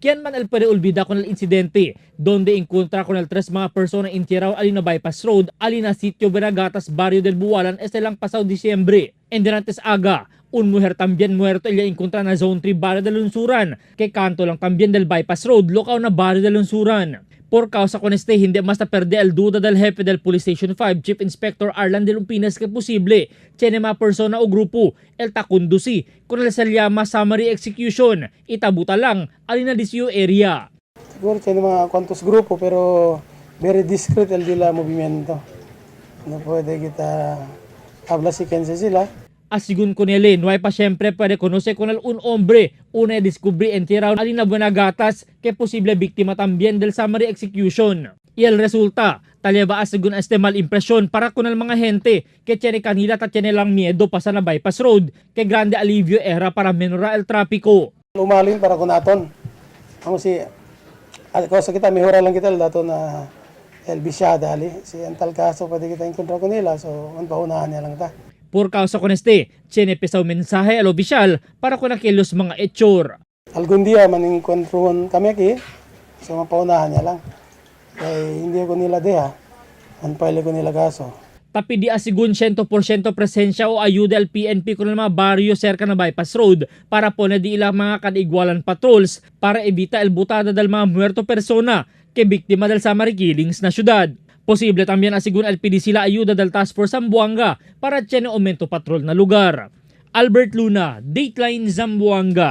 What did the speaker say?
Quien man el puede olvida con el incidente, donde encuentra con el tres mga persona entierrado ali na bypass road, ali na sitio Benagatas, barrio del Bualan, este lang pasado Diciembre. En antes aga, un mujer también muerto ella encuentra na Zone 3 barrio del Lunsuran, que canto lang también del bypass road, lokaw na barrio del Lunsuran. Por causa con este, hindi mas na perde el duda del jefe del Police Station 5, Chief Inspector Arlan de Lumpinas, que posible, tiene mga persona o grupo, el takundusi, kung el se llama summary execution, itabuta lang, alin na DCU area. Siguro tiene mga cuantos grupo pero very discreet el dila movimiento. No puede kita habla si kense sila. Asigun con él, no hay pa siyempre puede conocer con el un hombre, una descubrí entierrado alin na buena gatas, que posible víctima también del summary execution. Y el resulta, taleba asigun este mal impresión para con el mga gente que tiene kanila ta tiene lang miedo pasa na bypass road, que grande alivio era para menora el tráfico. Umalin para kunaton. Amo si cosa kita mejora lang kita el dato na el bisyada ali. Si en tal caso pwede kita encontrar con nila so man paunahan niya lang ta. Por causa con este, tiene pesaw mensaje al oficial para con aquellos mga echor. Algún día man encuentro kami aquí so mapaunahan niya lang. Kay hindi ko nila deha. Man paile ko nila kaso. Tapi di asigun 100% presensya o ayuda al PNP kun mga baryo cerca na bypass road para po na di ilang mga kadigualan patrols para evita el butada del mga muerto persona que biktima del summary killings na syudad. Posible también asigun al PD sila ayuda del Task Force Zamboanga para tiene aumento patrol na lugar. Albert Luna, Dateline Zamboanga.